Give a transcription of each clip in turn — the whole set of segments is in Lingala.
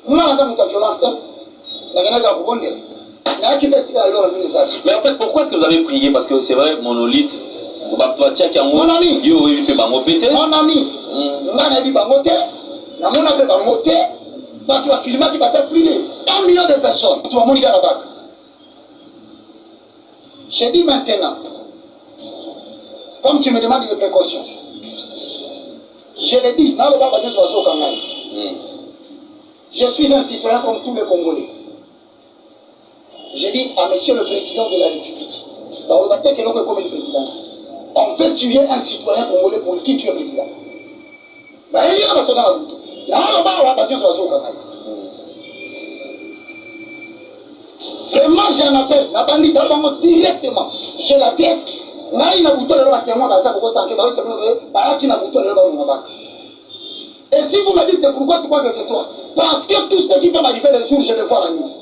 Nga naza moto ya violence te. Nakendaki kaka kobondela. Nayaki mpe esika ya lola bino eza te. Mais en fait, pourquoi est-ce que vous avez prié? Parce que c'est vrai, monolithe, bato batiaki yango, Mon ami. Yo oyebi mpe bango mpe te. Mon ami, nga nayebi bango te, namona mpe bango te. Bato bafilmaki, baza plus de 1 million de personnes. Bato bamoni kaka baka. Je dis maintenant, comme tu me demandes des précautions, je le dis, naloba bato nyonso bazoyoka ngai. Je suis un citoyen comme tous les Congolais. Je dis à monsieur le président de la République, baloba te keloko ekomi le président. On veut tuer un citoyen congolais pour qui tu es président. Bayebi na basoda na butu. Naloba awa bato nyonso bazoyoka ngai. Vraiment, j'en appelle nabandi tala bango directement, je l'adresse. Ngai na butu lelo, batémoin baza kokosanke bayosa bino ke bayaki na butu lelo balonga baka. Et si vous me dites pourquoi tu crois que c'est toi, parce que tout ce qui peut m'arriver le jour, je le vois la nuit.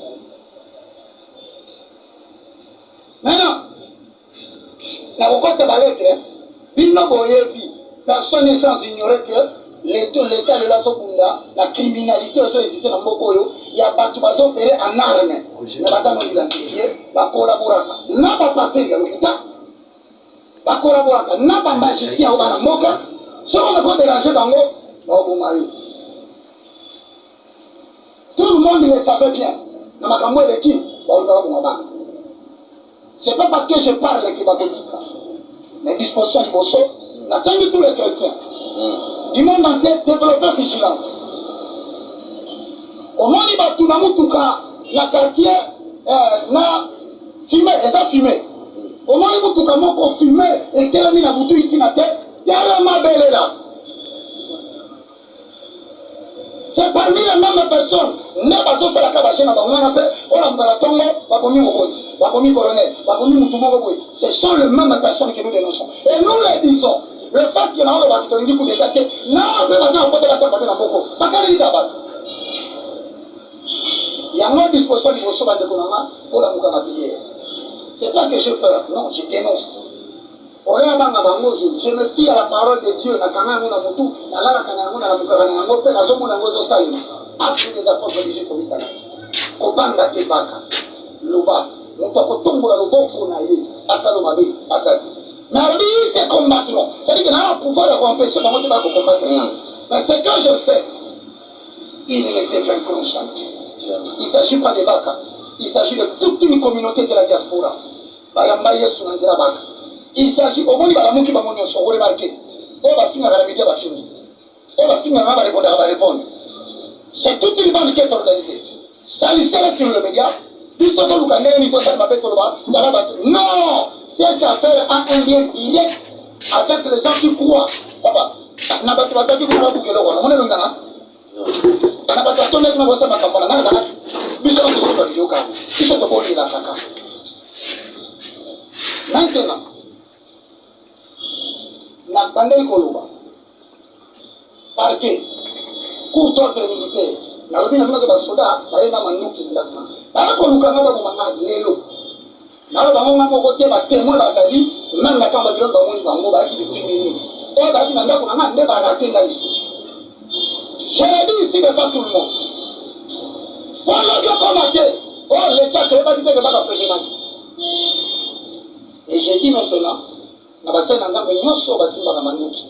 Maintenant, nakokota balettre bino boyebi, personne n'est sans ignorer que l'État lelo azobunda na criminalité oyo existe na mboka oyo ya bato bazoopérer en arme na baza non identifié, bakolaboraka na bapasteur ya lokuta, bakolaboraka na bamagicien oyo bana mboka. Soki omekodéranger bango, baoboma yo. Tout le monde le savait bien. Na makambo eleki, baoluka baboma bana. C'est pas parce que je parle que bakotika. Mais disposition liboso, nasengi tous les chrétiens du monde entier, développer vigilance. Omoni bato na mutuka na quartier na fumée, eza fumée, omoni mutuka moko fumée etelemi na butu itina te, telema, belela. C'est parmi les mêmes personnes nde bazosalaka baje na bango wana mpe olamuka na ntongo, bakomi mokonzi, bakomi colonel, bakomi mutu moko boye. Ce sont les mêmes personnes que nous dénonçons et nous les disons. Le fait que naolobaki tolingi coup d'État te, na mpe baza na posa basala mabe na moko, bakaleli ka bato yango. Disposition liboso, bandeko na nga, kolamuka na prière. C'est pas que j'ai peur, non, je dénonce. Oyo abanga bango, je me fie à la parole de Dieu. Nakanga yango na motu, nalalaka na yango, nalamukaka na yango, mpe nazomona yango ezosalema. Acte des Apôtres 18 komitana, kobanga te, baka loba. Moto akotombola loboko na ye asala mabe aza te. Mais alobi ils te combattront, c'est-à-dire que naa na pouvoir ya koempêcher bango te bakocombattre. Mais ce que je sais, ils ne te vaincront jamais. Il s'agit pas de Baka, il s'agit de toute une communauté de la diaspora bayamba Yesu na nzela Baka. Il s'agit, omoni, balamuki bango nyonso. Okoremarquer oyo bafingaka na media bafingi, oyo bafingaka barépondaka, barépondre. C'est toute une bande qui est organisée. Salissez sur le média. Biso toluka ndenge nini tosala mabe, toloba tala bato. Non, cette affaire a un lien direct avec les gens qui croient. Papa, na bato bazalaki kuna babuka eloko wana, omoni elongana na bato batondaki na bosala makambo na ngai nazalaki. Biso nyonso tokoluka video kaka, biso tokolela kaka. Maintenant, nabandeli koloba parquet, cour d'ordre militaire. Nalobi na bino ke basoda baye na manduki ndako na baya koluka nga, baboma nga lelo. Naloba ngo nga moko te, batémoin bazali. Même na camp Babylone bamoni bango bayaki depuis minuit. Oyo bayaki na ndako na nga nde barater nga lisusu. Je le dis ici devant tout le monde, po lobi okoma te oyo l'État toyebaki te ke baka prévenaki. Et je dis maintenant na basali na Nzambe nyonso basimbaka manduki,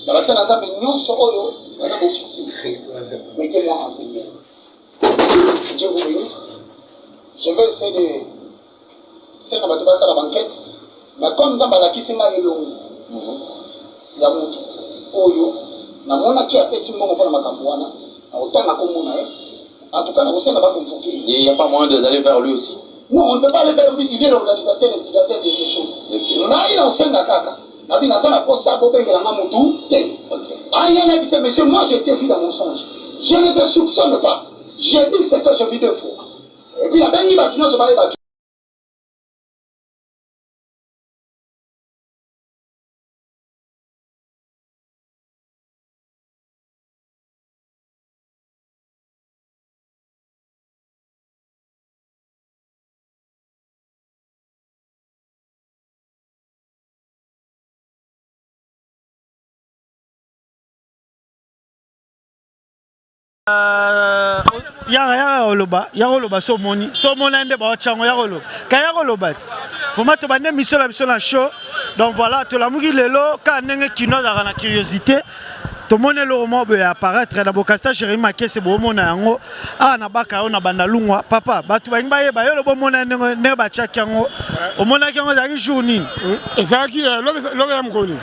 na basali na Nzambe nyonso oyo baza baofficier, mettez-moi en prière. Dieu vous bénisse. Je vais essayer de senga bato basala baenquête, mais comme Nzambe alakisi ngai elongi ya motu oyo namonaki apesi mbongo mpona makambo wana, nakotanga kombo na ye. En tout cas, nakosenga baconvoquer. Il n'y a pas moyen d'aller vers lui aussi? Non, on ne peut pas aller vers lui, il est l'organisateur, l'instigateur de ces choses. Ngai naosenga kaka nabi, naza na posa bobengelanga motu te. Aya nayebisa: monsieur, moi j'ai été vu dans mon songe, je ne te soupçonne pas, j'ai dit ce que je vis deux fois. Et puis nabengi bato nyonso bayeba. Yaka yaka oloba, yaka oloba so omoni, so omona nde baotya yango, yaka oloba ka, yaka oloba ti vraiment tobande mission na biso na show. Donc voilà, tolamuki lelo kaka ndenge kino azalaka na curiosité, tomoni eloko moko boye apparaître na bokasta. Jérémi Makese, boomona yango awa na baka oyo na banda lungwa. Papa, bato balingi bayeba yo, loba omona ndenge ndenge batiaki yango, omonaki yango ezalaki jour nini? Ezalaki lobi ya mokoni.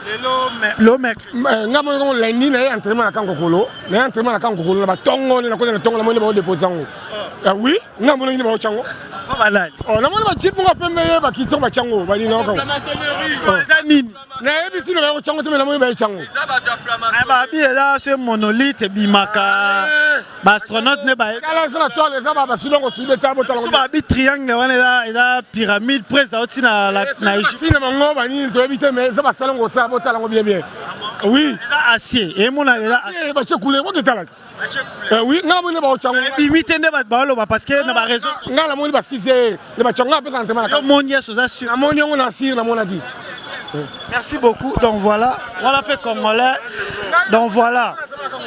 Lelo lo mercredi. Nga moni yango lundi na ye entraînement na Kankokolo, na ye entraînement na Kankokolo na batongo nde nakota na tongo, namoni baodepose yango. Oui, nga monaki nde baotya yango. Po balali. Namoni bajeep moko pembe ye bakiti yango, batya yango balinga kango. Eza nini? Nayebi sino bayokotya yango te, me namoni bayetya yango. Babi eza so monolithe ebimaka, baastronaute nde baye. Kala eza na toile, eza basilongo sude ta botala. So babi triangle wana eza pyramide presque auti na Egypte. Na bango banini toyebi te, mais eza basalongo osala, botala yango bien bien, oui. Eza acier, emona eza. Batie couleur, boketala. Oui, nga namoni baotya yango. Ebimi te nde bato baoloba parce que na baréseau. Nga namoni basise nde batya yango, apesa entraînement. Yo moni yeso, oza sûr? Namoni yango na sire, namonaki. Merci beaucoup. Donc voilà, voilà peu congolais. Donc voilà.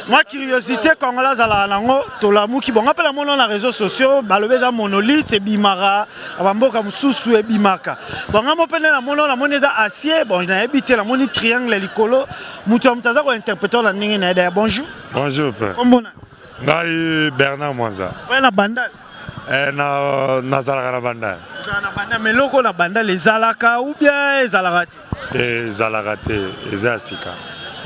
Moi, curiosité congolaise azalaka nango, tolamuki bon appel mona na réseaux sociaux, balobi eza monolithe ebimaka na bamboka mosusu ebimaka. Bon, nga mo pene na mona, namoni eza acier, bon nayebi te, namoni triangle likolo, moto ya moto aza kointerpréter na ndenge na ye. D'ailleurs, bonjour. Bonjour père. Kombo na? Ngai Bernard Mwanza. Oya na Bandal? Eh, na nazalaka na Bandal. Ozala na Bandal, mais eloko na Bandal ezalaka ou bien ezalaka te? Te, ezalaka te, eza ya sika.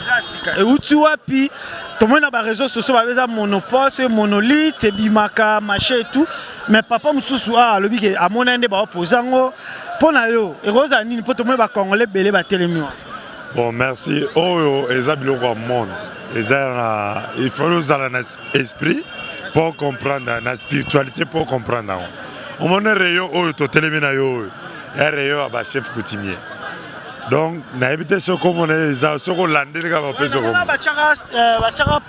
Eza ya sika. Euti wapi? Tomoni na baréseaux sociaux babe eza monopole, so monolithe ebimaka, machin et tout, mais papa mosusu awa alobi ke amona nde baopoze yango. Mpo na yo ekozala nini? Mpo tomoni bacongolais ebele batelemi wana. Bon, merci. Oyo eza biloko ya monde. Eza na il faut ozala na esprit pour comprendre, na spiritualité pour comprendre yango. Omoni rayon oyo totelemi na yo oyo, ya rayon ya bachef coutumier. Donc nayebi te soki omona ye eza, soki olandeli kaka bapesi okomona. Batiaka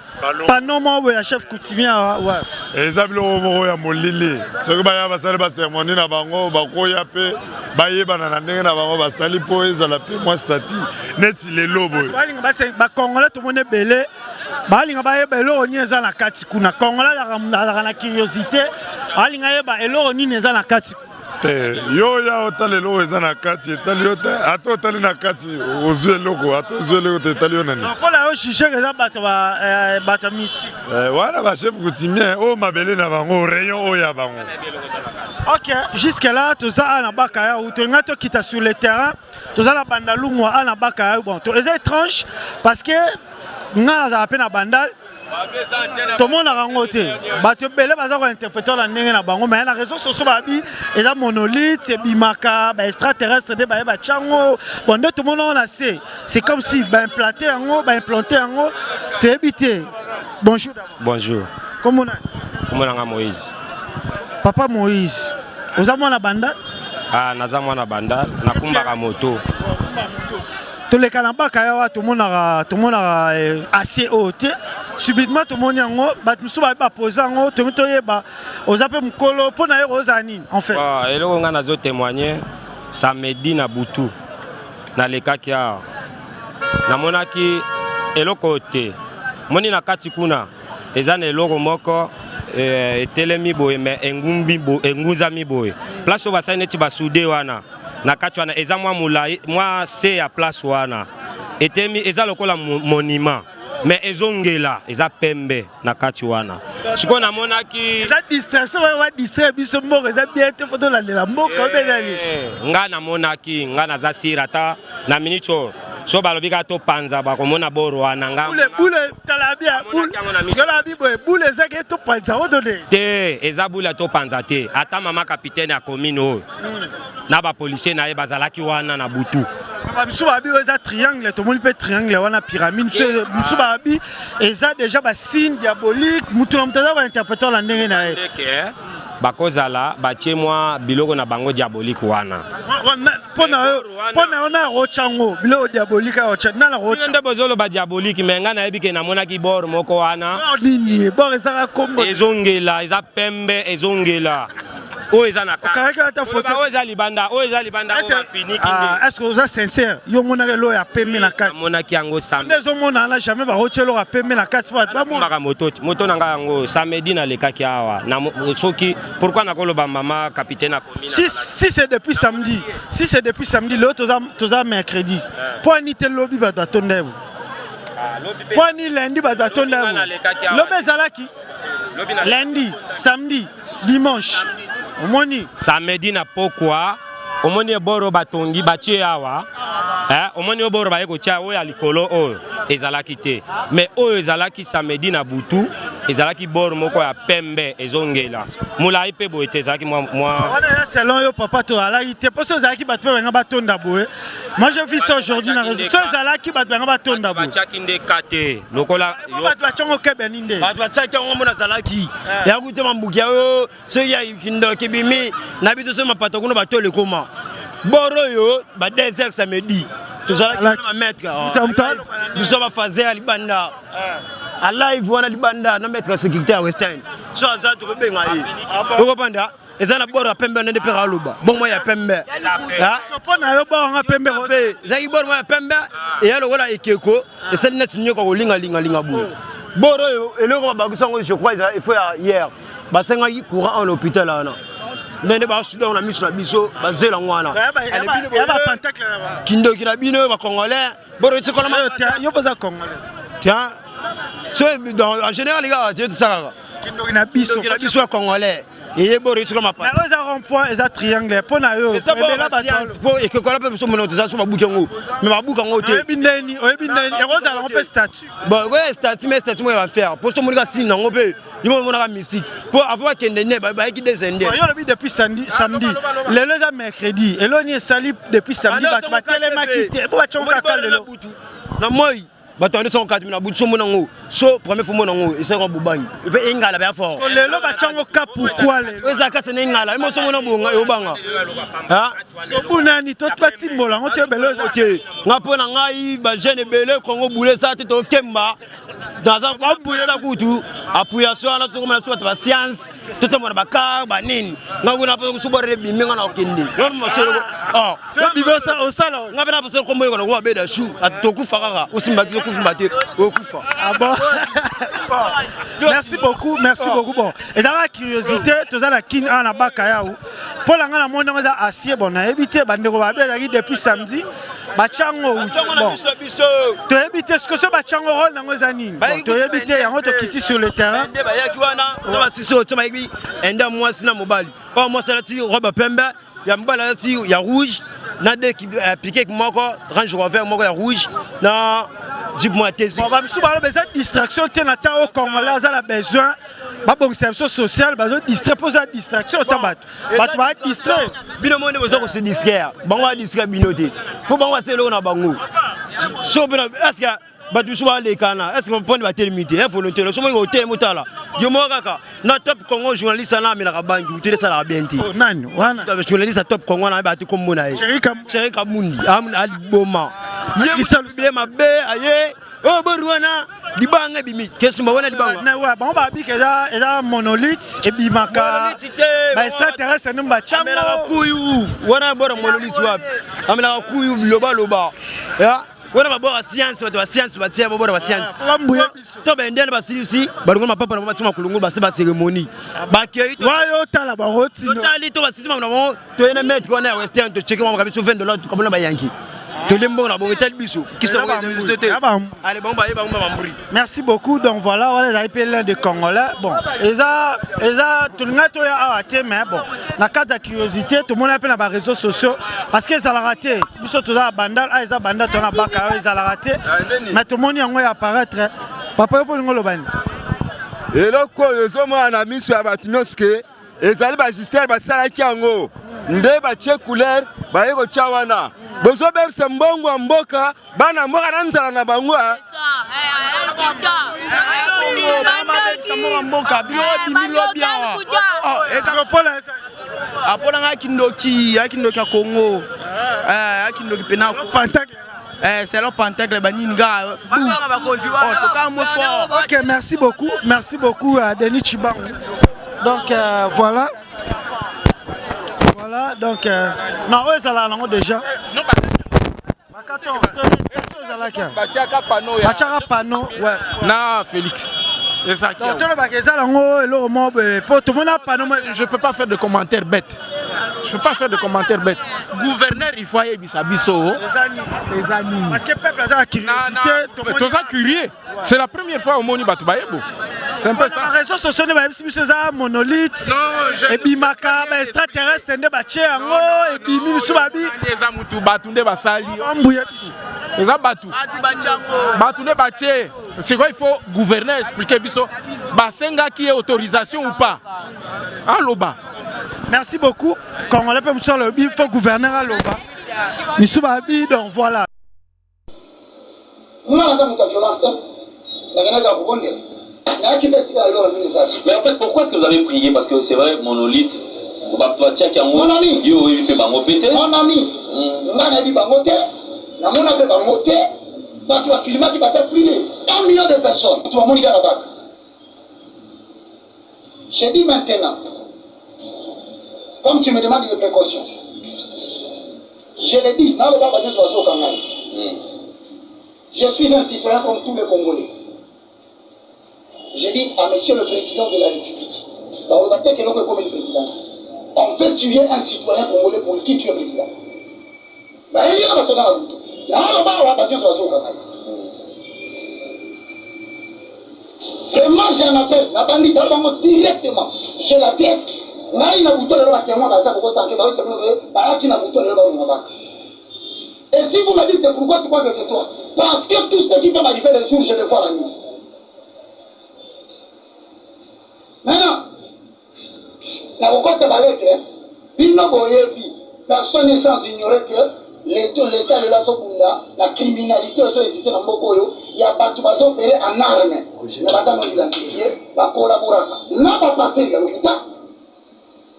panneau moko boye ya chef coutumier awa, ouais. Eza biloko moko ya molili. Soki baya basali bacérémonie na bango, bakoya mpe bayebana na ndenge na bango basali mpo ezala mpe mwa statut neti lelo boye. Balinga bacongolais, tomoni ebele balinga bayeba eloko nini eza na kati kuna. Congolais azalaka na curiosité, alinga yeba eloko nini eza na kati kuna. Te, yo ya otala eloko eza na kati, etali yo te. Ata otali na kati, ozwi eloko, ata ozwi eloko te, etali yo na nini? Lokola yo juger eza bato ya mystique. Wana bachef coutumier oyo mabele na bango, rayon oyo ya bango. Ok, jusque là toza awa na Bakaya, tolinga tokita sur le terrain. Toza na Bandalungwa awa na Bakaya. Bon, eza étrange parce que nga nazala mpe na Bandal, tomonaka yango te. Bato ebele baza kointerpréter na ndenge na bango, mais na réseau sociaux babi eza monolithe ebimaka, baextraterrestre nde baye batya yango. Bon, nde tomona yango na se, c'est comme si baimplante yango, baimplante yango, toyebi te. Bonjour d'abord. Bonjour. Kombo nani? Kombo na nga Moïse. Papa Moïse, oza mwana Bandal? Ah, naza mwana Bandal, nakumbaka moto. Toleka na baka ya wa, tomonaka acier oyo te. Subitement tomoni yango, bato mosusu bayebi bapose yango. Tongi toyeba, oza mpe mokolo, mpo na ye kozala nini en fait? Bon, eloko nga nazo témoigner, samedi na butu nalekaki awa, namonaki eloko oyo te. Moni na kati kuna eza na eloko moko etelemi boye, mais engumbi bo, engunzami boye. Place oyo basali neti basude wana na kati wana, eza mwa molai, mwa se ya place wana etemi, eza lokola monument, mais ezongela, eza pembe na kati wana. Sikoyo namonaki Eza distraction oyo badistraire biso. Mboka eza bien te, faut tolandela mboka obelani. Nga namonaki, nga naza sûr, ata na minute oyo so balobi kaka topanza, bakomona boro wana. Nga bule bule, tala bien. Namonaki yango na miso. Yola bi boye, bule ezaki topanza oyo tode. Te, eza bule topanza te. Ata mama capitaine ya commune oyo na bapolicier na ye bazalaki wana na butu. Bamisu babi oyo eza triangle, tomoni mpe triangle wana pyramide. Mosusu babi eza déjà basigne diabolique. Mutu na moto aza kointerpréter na ndenge na ye. Ndeke bakozala batie mwa biloko na bango diabolique wana. Mpo na yo na akotya yango biloko diabolique, akotya nana? Bino Akotya. Nde bozoloba diabolique, mais ngai nayebi ke namonaki bor moko wana. Bor nini? Bor ezaka kombo. Ezongela, eza pembe, ezongela. Oyo eza na kati ata photo. Oyo eza libanda, oyo eza libanda oyo bafiniki nde. Ah, est-ce que oza sincère? Yo omonaka eloko ya pembe na kati. Namonaki yango samedi. Nde ezomonana jamais bakotia eloko ya pembe na kati po bato bamona. Nakumbaka moto, moto na ngai yango samedi nalekaki awa. Na soki pourquoi nakoloba mama capitaine akomi Si si c'est depuis samedi, si c'est depuis samedi lelo toza toza mercredi. Po ani te lobi bato batonda ye. Po ani lundi bato batonda ye. Lobi ezalaki lundi, samedi, dimanche. Omoni samedi na pokwa omoni eboro batongi batie awa eh, omoni oboro baye kotia oyo ya likolo oyo ezalaki te mais oyo ezalaki samedi na butu ezalaki bor moko ya pembe ezongela molai mpe boye te ezalaki mwa mwa wana eza selon yo papa tozalaki te mpo so ezalaki bato mpe banga batonda boye moi je vis ça aujourd'hui na réseau so ezalaki bato banga batonda boye batiaki nde ka te lokola bato batiango kebeni nde bato batiaki yango mona azalaki ya kuta mambuki oyo soki ya kindoki ebimi na biso soki mapata kuna bato elekoma bor oyo ba 2 heures samedi tozalaki na bamaître biso bafaser ya libanda alive wana libanda na maître ya sécurité ya western so aza tokobenga ye okopanda eza na bor ya pembe nde mpe aloba bongo ya pembe mpo na yo bor nga pembe ezalaki bor moko ya pembe eya lokola ekeko esali neti nyoka kolingalingalinga boye bor oyo eloko babakisa yango je crois il faut ya hier basengaki courant en hôpital wana ndenge basuda yango na miso na biso bazela yango wana kindoki na bino bacongolais bor etikola yo mpoza congolais tiens so en général kaka te tosalaka kindoki na biso na biso ya congolais eye boro esuka mapata eza rond point eza triangle mpo na yo mpo ekekola mpe biso mona toza so babuki yango me babuka yango te oyebi ndeni oyebi ndeni ekozala yango mpe statut bon ekoya statut mais statut moko ya bafaire mpo so omonika signe yango mpe yo omonaka mystique mpo avant bakende nde bayaki des indiens yo olobi depuis samedi lelo eza mercredi eloni esali depuis samedi bato batelemaki te bo batyongo kaka lelo na moi bato yango soko kati na butu so mona ngo so premier fois mona ngo esaka bobangi epe engala bya fort lelo batyango ka pourquoi lelo eza kati na engala emo so mona bonga eyobanga ha obunani to batimbola yango te ebele eza te nga mpo na ngai bajeune ebele kongo bule eza te tokemba naza bambuyela kutu apuyation wana tokomona so bato ba science totambola bakar banini nga kuna mpo kusuborele ebimi nga na kokende nga mpe na poso kombo yekona ko babeda shu tokufa kaka osimba te okufimba te okufa ah bon merci beaucoup merci oh. beaucoup bon ezalaka curiosité toza na kin awa na baka yau mpo na ngai namoni yango eza acier bon nayebi te bandeko babelaki depuis samedi batyango bon toyebi te sikoyo so batyango role nango eza nini toyebi te yango tokiti sur le terrain nde bayaki wana na basisi oyo bayaki ende ya mwasi na mobali oyo mwasi alati robe pembe ya mobali alati ya rouge na de euh, piquet moko range rover moko ya rouge na jeep moko ya t bamisusu baloba eza distraction te na ntango congolais aza na besoin babongisa biso social bazo distrait mpo oza distraction ata bato bato ba distrait bino moko nde boza kose distraire bango ba distraire bino te mpo bango batia eloko na bango so mpe estce bato mosusu balekana estce mponi batelemi te ya volontaire so moni kotelemi otala yo moko kaka na top congo journaliste wana amelaka bangi utele esalaka bien te oh, nani wana journaliste ya top congo wana ayebaka te kombo na ye chéri kamundi aliboma ye mabe aye oyo oh, bori wana libanga ebimi kesimba wana libanga bango babika eza eza monolithe ebimaka ba extraterrestre nde bacamelaka kuyu wana bora monolithe wapi amelaka kuyu bilobaloba wana babwaka science bato ba science batia babwaka ba science ah, to baindien basilisi balongo mapapa na bango batia makulungulu basi ba cérémonie bakei wayo otala bango totali to basilisi makambo na bango toye na maître wana ya western tocheke mwa biso 20 dollars tokamona bayanki tolie mbongo na bongo etali biso biso te ale bango baye bango bamburi merci beaucoup donc voilà wana ezali mpe l'un des congolais bon eza eza tolingai toya awa te mais bon na kati ya curiosité tomona mpe na baréseaux sociaux parce que ezalaka te biso toza na bandal a eza bandal to na baka oyo ezalaka te mais tomoni yango ya apparaître papa yo mpo olingi oloba nini eloko oyo ezomona na miso ya bato nyonso ke ezali ba justere basalaki yango nde batie couleur baye kotya wana bozobebisa mbongo ya mboka bana mboka na nzala na bango mpo na ngai kindoki ya kindoki ya congo ya kindoki mpena Eh, c'est leur pentacle banini gars. Oh, ok, merci beaucoup. Merci beaucoup à Denis Chibangu. Donc euh, voilà. Voilà, donc euh, non, oyo ezalaka nango déjà. Bakati ezalaki. Batiaka panneau ya. Batiaka panneau, ouais. Na Félix. Ezalaki. Donc tolobaka eza nango eloko moko boye po tomona panneau moko. Je peux pas faire de commentaires bêtes. Je peux pas faire de commentaires bêtes. Gouverneur, il faut ayebisa biso. Eza nini? Eza nini? Parce que peuple aza na curiosité. Toza curieux. C'est la première fois omoni bato bayebo. C'est un peu ça. Na réseaux sociaux nde bayebisi biso eza monolithe. Ebimaka ba extraterrestre nde batie yango ebimi biso babi. Eza mutu bato nde basali. Bambuya biso. Eza bato. Bato nde batie. Sikoyo il faut gouverneur expliquer biso basengaki ye autorisation ou pas. Aloba. Merci beaucoup. Congolais pe mosusu alobi il faut gouverneur aloba. Misu babi donc voilà. Nga naza moto ya violence te. Nakendaki kaka kobondela. Nayaki mpe esika ya lola nini eza te. Mais en fait, pourquoi est-ce que vous avez prié Parce que c'est vrai, monolithe, bato batiaki yango. Mon ami. Yo oyebi mpe bango mpe te. Mon ami, nga nayebi bango te, namona mpe bango te. Bato bafilmaki baza plus de 1 million de personnes. Bato bamoni kaka baka. Je dis maintenant, comme tu me demandes des précautions, je le dis, naloba bato nyonso bazoyoka ngai. Je suis un citoyen comme tous les Congolais. Je dis à monsieur le président de la République, baloba te eloko ekomi le président. On veut tuer un citoyen congolais pour qui tu es président. Bayebi na basoda na butu. Naloba awa bato nyonso bazoyoka ngai. Vraiment j'en appelle nabandi tala bango directement je l'adresse ngai na butu lelo ba témoin baza kokosa ke bayosa bino ke bayaki na butu lelo balonga baka. Et si vous me dites pourquoi tu crois que c'est toi? Parce que tout ce qui peut m'arriver le jour, je le vois la nuit. Maintenant, nakokota baletre bino boyebi personne n'est sans ignorer que l'État l'État lelo azobunda na criminalité ezo existe na mboka oyo ya bato bazo opere en arme na baza non identifie bakolaboraka na bapasteur ya lokuta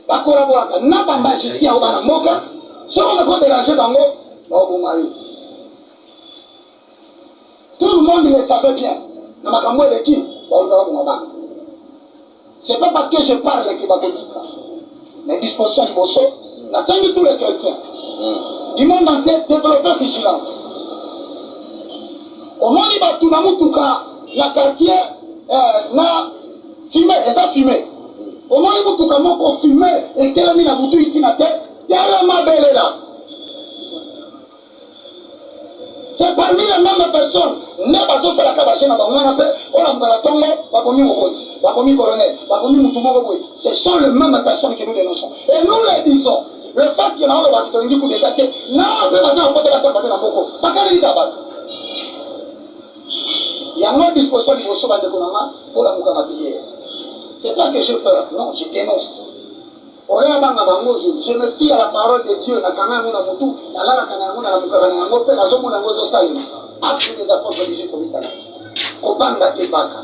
bakolaboraka na bamagicien oyo bana mboka soki omeki oderange bango bakoboma yo. Tout le monde le savait bien na makambo eleki baluka baboma bana. C'est pas parce que je parle que bakotika. Mais disposition liboso nasengi tous les chrétiens du monde entier développer vigilance. Omoni bato na mutuka na quartier eh, na fume eza fume. Omoni mutuka moko fume etelemi na butu itina te, telema belela. C'est parmi les mêmes personnes nde bazosalaka ba jeux na bango wana mpe olamuka na tongo bakomi mokonzi, bakomi colonel, bakomi mutu moko boye. Ce sont les mêmes personnes que nous denonçons et nous les disons. Le fait que naoloba tolingi coup d'etat te, na mpe baza na mposa basala mabe na mboko, bakaneli kaka bato. Yango disposition liboso bandeko na nga, bolamuka na prière. C'est pas que j'ai peur, non, je dénonce. Oyo abanga bango je, je me fie à la parole de Dieu, nakanga yango na mutu, nalalaka na yango, nalamukaka na yango, pe nazomona yango ezosalema. Actes des Apôtres 18 komitala. Kobanga te baka.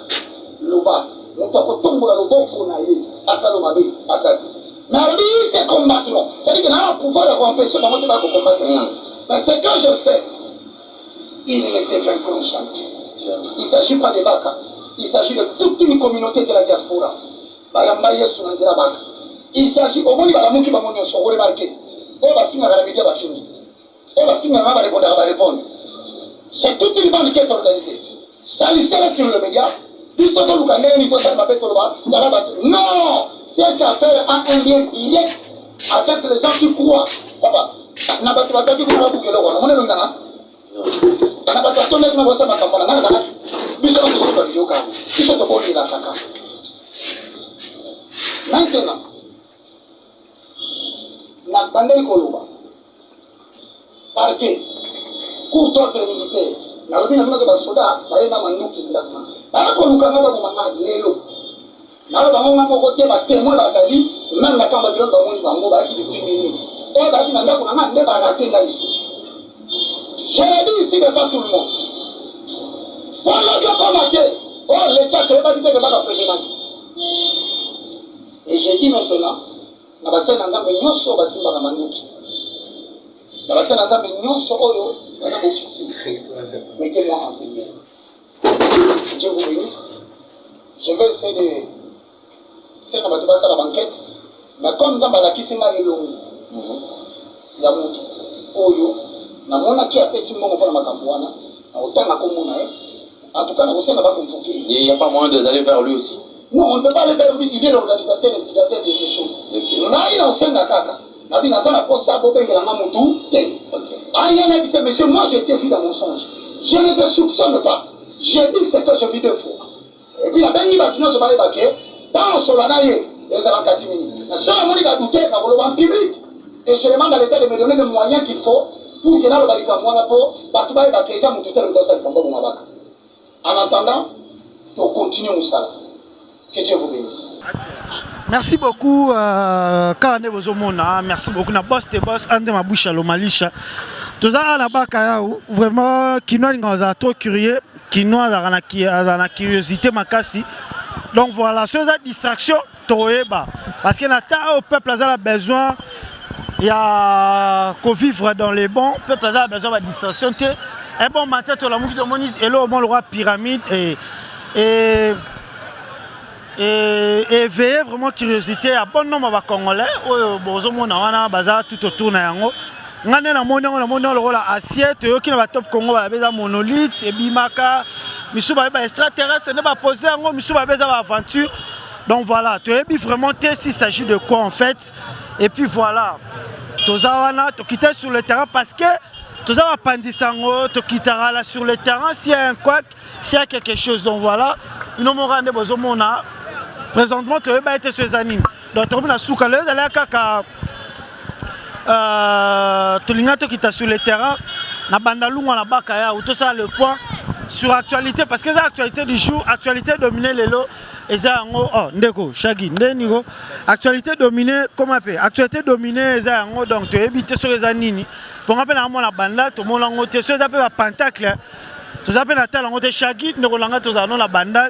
Loba, moto akotombola loboko na ye asala mabe aza te. Mais alobi ils te combattront. C'est-à-dire que na pouvoir ya koempêcher bango te ba kocombattre nga. Mais ce que je sais, ils ne te vaincront jamais. Il s'agit pas de Baka, il s'agit de toute une communauté de la diaspora. Bayamba yesu na nzela baka il s'agit omoni balamuki bango nionso oko remarque oyo bafingaka na media bafingi oyo bafingaka nga ba repondaka ba repondre c'est toute une bande qui est organisee salissez-les sur le media biso toluka ndenge nini tosala mabe toloba tala bato non cette affaire a un lien direct avec les gens qui croient papa na bato bazalaki kuna babuka eloko wana omoni elongi nanga na bato batondaki na bosala makambo na ngai nazalaki biso nyonso tokoluka biyoka yango biso tokolela kaka maintenant nabandeli koloba parquet cour d'ordre militaire nalobi na bino ke basoda baye na manduki ndako baya koluka nga baboma nga lelo Naloba ngo nga moko te ba temoins bazali meme na camp Babylone bamoni bango bayaki depuis minuit oyo bayaki na ndako na nga nde ba rate nga lisusu je le dis ici devant tout le monde po lobi okoma te oh l'etat toyebaki te ke baka prevenaki et je dis maintenant na basali na nzambe nyonso oyo basimbaka manduki na basali na nzambe nyonso oyo baza bofisi mettez moi en prière Dieu vous bénisse. Je vais essayer de senga bato basala bankete mais comme Nzambe alakisi ngai elongi. Ya mutu oyo namonaki apesi mbongo mpona makambo wana, nakotanga kombo na ye. En tout cas, nakosenga ba convoquer ye. Et il n'y a pas moyen d'aller vers lui aussi? Non, on ne peut pas aller vers lui, il est l'organisateur, l'instigateur de ces choses. Ngai naosenga kaka, nabi naza na posa bobengela nga mutu te. Aya nayebisa monsieur, moi je t'ai vu dans mon songe. Je ne te soupçonne pas. Je dis ce que je vis deux fois. Et puis nabengi bato nyonso bayeba ke ntango nasolola na ye ezala katimini. Na soki namoni ba doute nakoloba en public. Et je demande à l'État de me donner les moyens qu'il faut pour que naloba likambo wana mpo bato bayeba ke eza moto te moto asala likambo aboma baka. En attendant, to continuer mosala. Que Dieu vous bénisse. Merci beaucoup euh, kaka nde bozomona merci beaucoup na boss te boss Andre Mabusha Lomalisha toza na baka ya vraiment kino alingaka ozala trop curieux kino azalaka na azala na curiosité makasi donc voilà so eza distraction tokoyeba parce que na temps oyo peuple aza na besoin ya kovivre dans les bons peuple aza na besoin ba distraction te un bon matin tolamuki tomoni eloko moko lokola pyramide et, et et éveiller vraiment curiosité ya bon nombre ba congolais oyo bozomona wana baza tout autour na yango nga nde namoni yango namoni yango lokola assiette toyoki na batop congo balabe eza monolithe ebimaka misusu baye ba extraterrestre nde bapose yango misusu babe eza baaventure. Donc voilà, toyebi vraiment te s'il s'agit de quoi en fait. Et puis voilà, toza wana tokita sur le terrain parce que toza bapanzi sango, tokitaka la sur le terrain s'il y a un couac, s'il y a quelque chose. Donc voilà, bino moko nde bozomona présentement toyeba ete so eza nini. Donc tokomi na suka lelo ezalaki kaka euh, tolinga tokita sur le terrain na bandalungwa na bakaya ou tosala le point sur actualité parce que eza actualité du jour, actualité dominée lelo eza yango. Oh ndeko Shagi nde niko actualité dominée koma mpe actualité dominée eza yango. Donc toyebi te soki eza nini mponga mpe nakamona banda tomona yango te soki eza mpe bapentacle toza mpe na tala yango te. Shagi ndeko na ngai, tozala no na banda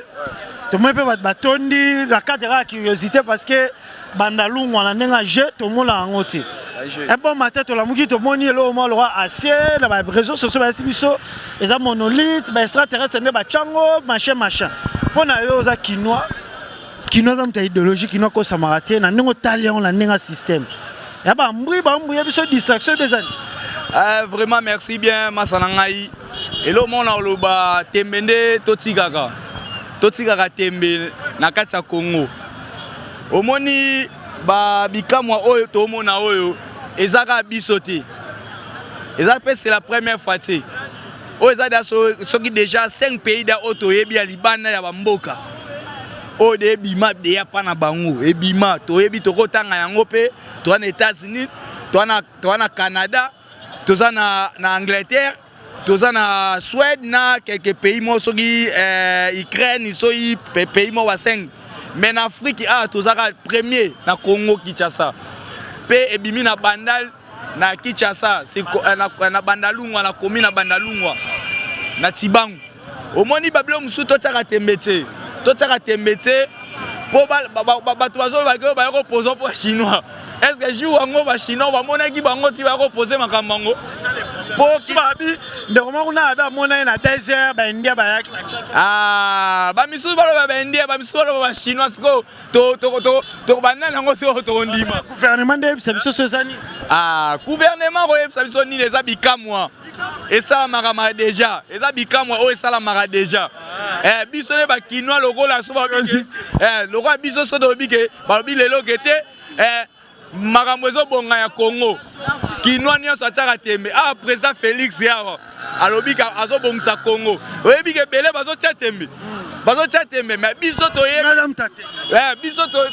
tomoni mpe bato batondi na cadre ya curiosité parce que banda lungwa na ndenge ya jeu tomona yango te. Un bon matin tolamuki tomoni eloko moko lokola acier na baréseau sociaux bayesi biso eza monolithe, baextraterrestre nde batyango machin machin. Mpo na yo oza kinois, kinois aza moto ya idéologie, kinois akosamaka te na ndenge otali yango na ndenge ya système ya bambwi bambwi ya biso distraction ebe ezani. Vraiment merci bien masa na ngai. Eloko moko na koloba, tembe nde totikaka, totikaka tembe na kati ya Congo. Omoni babikamwa oyo tomona oyo eza kaka biso te, eza mpe c'est la première fois te. Oyo eza da soki déjà 5 pays da oyo toyebi ya libanda ya bamboka oyo de ebima deya mpa na bango ebima toyebi tokotanga yango mpe toza na États-Unis, toza na Canada, toza na Angleterre, toza na Suède na quelques pays moko soki Ukraine soki pays moko ba 5. Mais na Afrique awa tozaka premier na Congo Kinshasa mpe ebimi na Bandal na Kinshasa na Bandalungwa na komi na Bandalungwa na Tsibangu. Omoni babilo mosusu totiaka tembe te, totiaka tembe te mpo bato bazolobaki oyo baya kopoza mpo chinois. Est ce que jour yango bachinois bamonaki bango ti baya kopose makambo yango? Po babi ndeko moko kuna abe amona ye na désert baindia bayaki. Ah, bamisusu baloba baindia, bamisusu baloba bachinois. Sikoyo tokobanda nango sikoyo tokondima gouvernement nde yebisa biso so eza nini. Ah, gouvernement koyebisa biso nini? Eza bikamwa esalamaka ma deja, eza bikamwa oyo esalamaka deja. Biso nde bakinois lokola so lokola biso so tolobi ke balobi lelo ke te makambo ezobonga ya Congo, kinois nyonso atiaka tembe. Awa président Félix awa alobi ka azobongisa Congo, oyebi ke ebele bazotia tembe, bazotia tembe. Mais biso toyebi,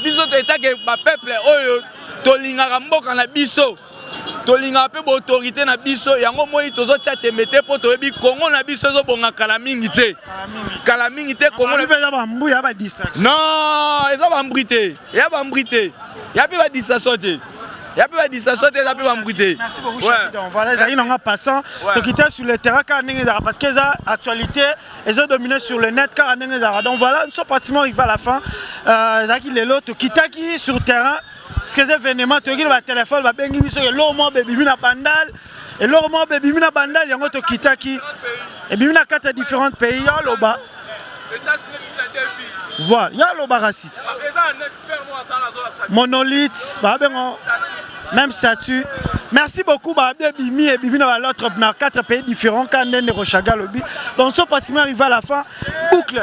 biso etake bapeuple oyo tolingaka mboka na biso, tolingaka mpe baautorité na biso. Yango moi tozotia tembe te mpo toyebi Congo na biso ezobonga kala mingi te, kala mingi te Congo. Eza bambu ya badistraction. Non, eza bambri te, eya bambri te, ya mpe badistraction te, ya mpe badistraction te, eza mpe bambri te. Merci beaucoup. Ouais. Donc voilà, ezalaki nanga passant, tokita sur le terrain kaka ndenge ezalaka parce que eza actualité ezodomine sur le net kaka ndenge ezalaka. Donc voilà, nous sommes pratiquement arrivé à la fin. Ezalaki lelo tokitaki sur terrain parce que eza événement toyoki na batelefone babengi biso eloko moko bebimi na Bandal, eloko moko bebimi na Bandal. Yango tokitaki, ebimi na kati ya différents pays. Ya oloba, voilà, ya alobaka site monolithe babengo. Même statut. Merci beaucoup babi ebimi ebimi na l'autre na quatre pays différents, quand ndenge Rochaga lobi. Donc so pratiquement arrivé à la fin, boucle.